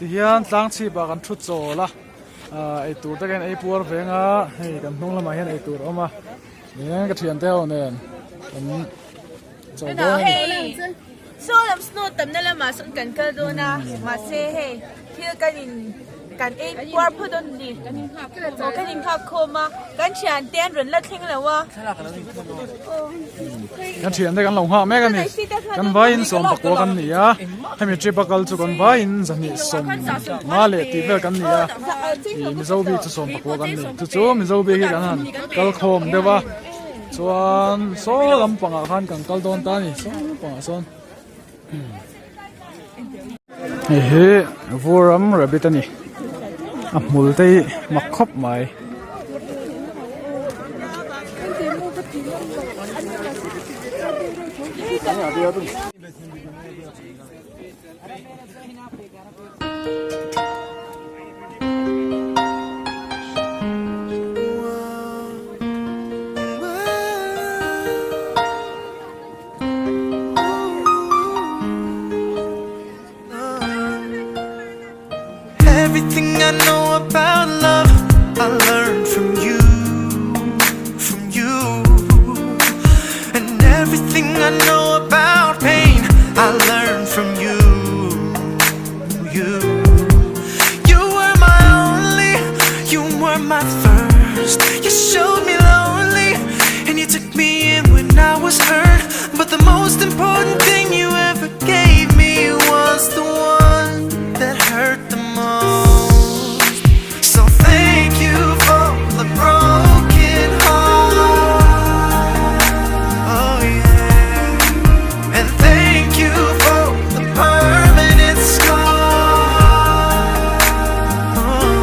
Tihian tlang chhip ah kan thu chawl a ah eitur te khian ei puar veng a hei kan hnung lamah hian eitur a awm a eng ka thiante ho nen kan chawl dawn a ni. Saw lam snow tamna lamah sawn kan kal dawn a mahse hei thil kan in kan ei puar phawt dawn a ni aw kan inghak khawm a kan thiante an rawn la thleng lo a kan thiante kan lo nghak mek a ni kan vaiin sawm pakua kan ni a hemi trip a kal chu kan vaiin zahnih sawm nga leh tih vel kan ni a ih mizo bik chu sawm pakua kan ni chu chu mizo bik hi kan han kal khawm deuh a chuan saw lampangah khan kan kal dawn ta a ni saw lampangah sawn. Hei hi Vuram rabbit a ni a hmul te hi mak khawp mai. Everything I know about love I learned from you From you And everything I know about pain I learned from you You You were my only You were my first You showed me lonely And you took me in when I was hurt But the most important thing you ever gave me Was the one that hurt the most So thank you for the broken heart Oh yeah And thank you for the permanent scar oh.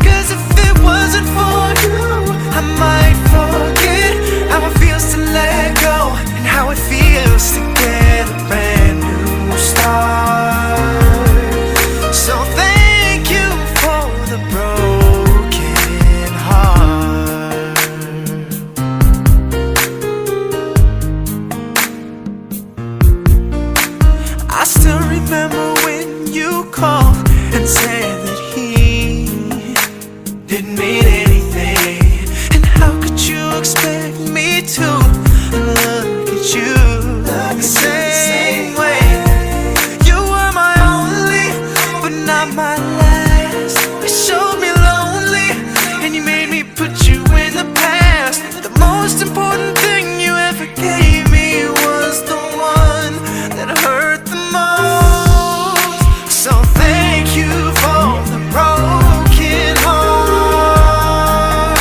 Cause if it wasn't for you I might forget how it feels to let go And how it feels to get a brand new start So thank you for the broken heart I still remember when you called and said that he didn't mean anything And how could you expect me to look at you the same way You were my only, but not my last You showed me lonely, and you made me put you in the past The most important thing you ever gave me was the one that hurt the most So thank you for the broken heart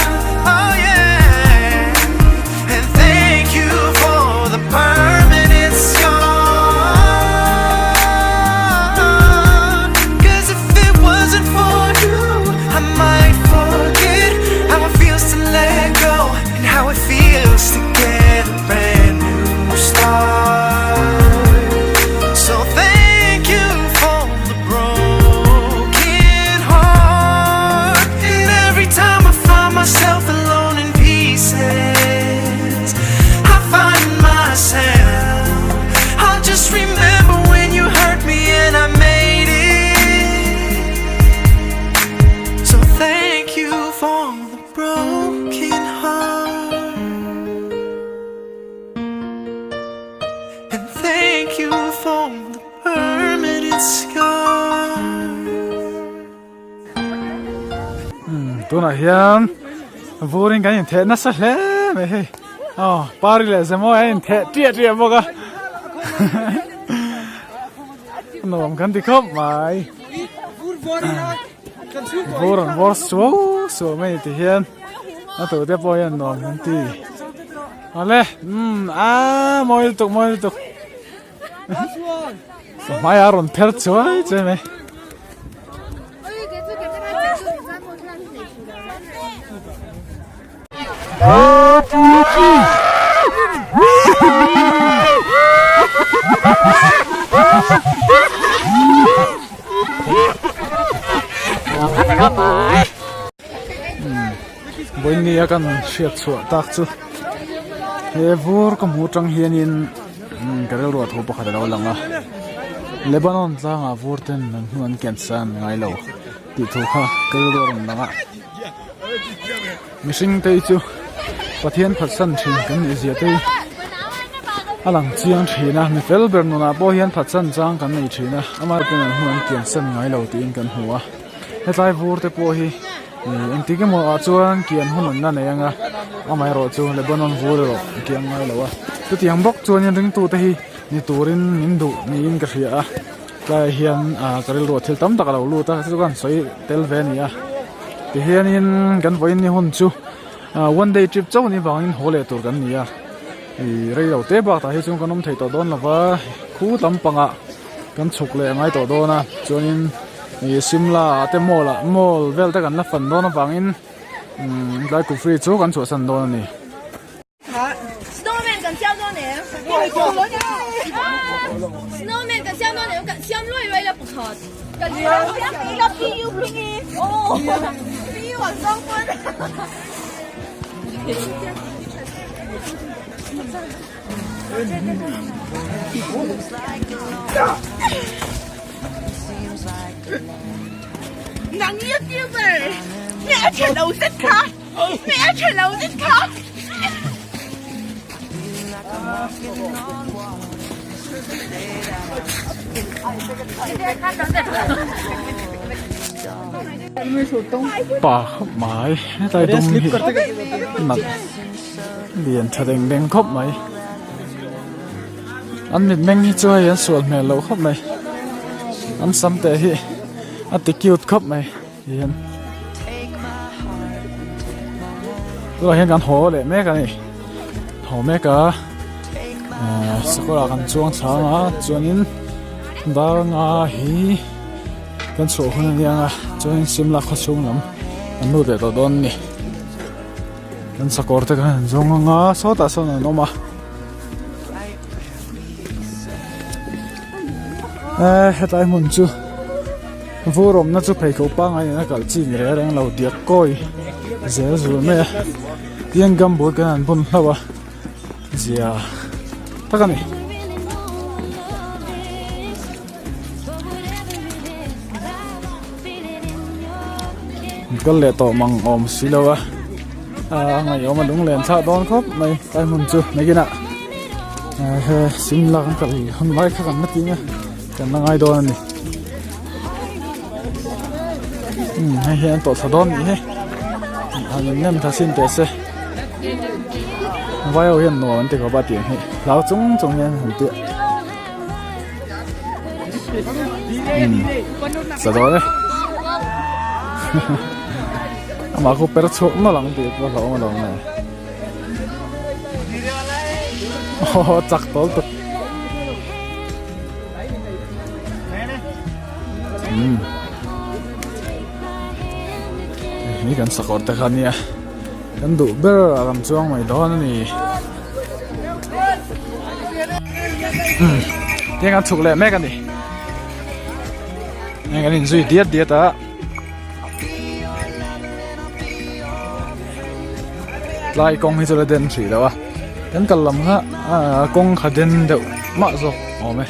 Oh yeah And thank you for the permanent scar Cause if it wasn't for you I might forget how it feels to let go And how it feels to get a brand new start So thank you for the broken heart And every time I find myself alone in pieces I find myself I'll just remember when you hurt me and I made it So thank you for the broken heart And thank you for the permanent scar Tunah hian vurin kan intheh nasa hle mai hei aw pari leh zemaw a intheh ṭiah ṭiah bawk a nuam kan ti khawp mai vur an vawr suau suau mai ti hian a tu te pawh hian nuam kan ti awle umm a mawi lutuk mawi lutuk hmaiah a rawn pher chuai chuai mai. Vawinia kan hriat chhuah tak chu he vur ka hmuh atang hianin ka rilru ah thu pakhat a lo lang a Lebanon tlangah vur ten an hnu an kian san ngai lo tih thu kha ka rilru a rawn lang a mihring te hi chu Pathian phatsan thin kan nih zia te hi a lang chiang thin a mi fel ber nunah pawh hian phatsan chang kan nei thin a amaherawhchu an hnu an kian san ngai lo tiin kan hmu a hetlai vur te pawh hi ih engtik emaw ah chuan kian hun an la nei ang a amaherawhchu Lebanon vur erawh a kiang ngai lo a chutiang bawk chuanin ringtute hi ni turin min duh niin ka hria a. Tlaiah hian ah ka rilruah thil tam tak a lo lut a chu chuan sawi tel ve a ni a tihianin kan vawiin ni hun chu ah one day trip chauh ni vangin haw leh tur kan ni a ih rei lo te bak tah hi chuan kan awm thei tawh dawn lo va khu lampangah kan chhuk leh a ngai tawh dawn a chuanin ih Simla ah te mall ah mall vel te kan la fan dawn avangin umm tlai kufri chu kan chhuahsan dawn a ni. Snowman kan siam dawn em? Snowman kan siam dawn em? Kan siam luai luai la pakhat. Kan siam ila PU hming i. Oh. PU an zawng pawn. Nang YouTuber. Mẹ a lo zet kha. Mẹ a tha lo zet kha. Pa khawp mai hetlai dum hi nalh lian tha deng deng khawp mai an mitmeng hi chu hei an sual hmel loh khawp mai an sam te hi a ti cute khawp mai. Hian tunah hian kan haw leh mek a ni haw mek a ahh sakawr ah kan chuang chhang a chuanin dar nga hi kan chhuah hun a nia ang a chuanin Simla khaw chhung lam an lut leh tawh dawn a ni kan sakawr te khan an zawng ang a sawtah sawn an awm a eh hetlai hmun chu. Vur awmna chu pheikhawk pangngai nena kalh chi ni reng reng lo diak kawi zel zul mai a tiang gumboot kan han bun hlauh a zia tak a ni. Kal leh tawh mang awm si lo a a ngaihawm a lunglen thlak dawn khawp mai tlai hmun chu nakinah he Simla kan kal hun lai kha kan la ti ang a. Kan la ngai dawn a ni. Umm hei hian tawh thla dawn nih hi. Han in nem tha sin teh se. Vai ho hian nuam an ti khawp a tih ang hi. Hlau chung chung hian han tih. Umm sa dawn e. Amah khu per chhuak nawlh ang tih pawh hlauhawm alawm le. Aw chak tawl tuk. Umm hi kan sakawr te kha nia kan duh ber a ram chuang mai dawn a ni umm tiang kan chhuk leh mek a ni heng kan inzui diat diat a. Tlai kawng hi chu la den hrih lo a kan kal lam kha ahh kawng kha den deuh mah zawk awm e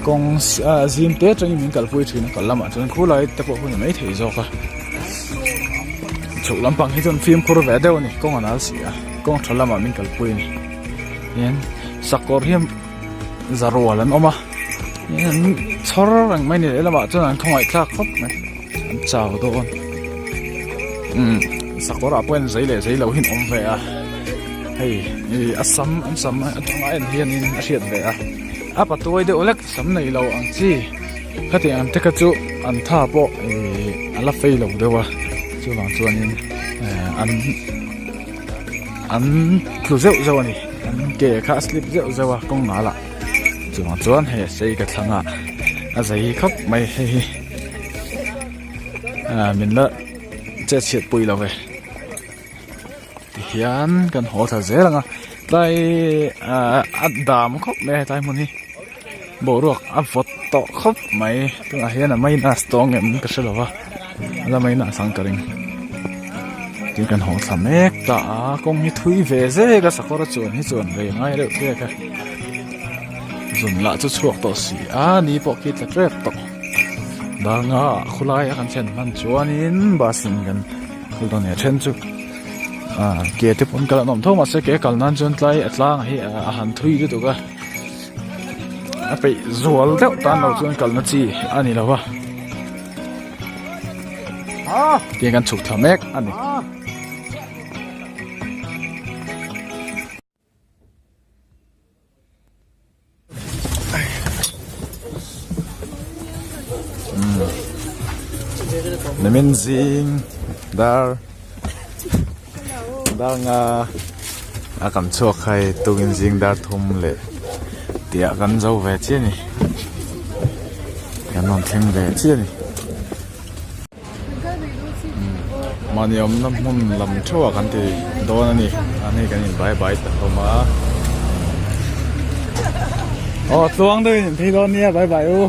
kawng ah zim te atangin min kalpui thin a kal lamah chuan khulai te pawh hun a mai thei zawk a chhuk lampang hi chuan fimkhur ve deuh a ni kawng a nal si a kawng tha lamah min kalpui a ni hian sakawr hi za rual an awm a an chhawr reng mai a ni lehlamah chuan an khawngaih thlak khawp mai. An chau dawn umm sakawr ah pawh hian zei leh zei lo hi an awm ve a hei ih a sam an sam atanga en hianin a hriat ve a a patuai deuh hlek sam nei lo ang chi khatiang ang te kha chu an tha pawh ih a la fei lo deuh a chuvang chuanin eh an an tlu zeuh zeuh a ni an ke kha a slip zeuh zeuh a kawng nal ah chuvang chuan hei a sei ka thlang a a zei khawp mai hei hi. Ah min la chet chhiat pui lo ve ti hian kan haw thla zel ang a tlai ah a dam khawp mai a hetlai hmun hi boruak a vawt tawh khawp mai tunah hian a minus tawng em ka hre lo va a la minus ang ka ring tin kan haw thla mek ta a kawng hi thui ve zek a sakawr a chuan hi chuan rei ngai reuh thlek a zun lah chu chhuak tawh si a ni pawh khi tla tep tawh dar nga ah khawlai a kan thlen hman chuanin bus in kan kal dawn a ni a then chu ah ke te pawn kal an awm tho mahse ke kal nan chuan tlai a tlang hi a han thui lutuk a a peih zual deuh tan lo chuan kalna chi a ni lo va tiang kan chhuk thla mek a ni. Nimin zing dar dar nga a kan chhuak hai tukin zing dar thum leh tih ah kan zo ve chiah a ni kan rawn thleng ve chiah a ni. Mahni awmna hmun lam theuh ah kan ti dawn a ni a ni kan in bai bai ta hlawm a aw tluang deuhin in phei dawn nia bai bai u.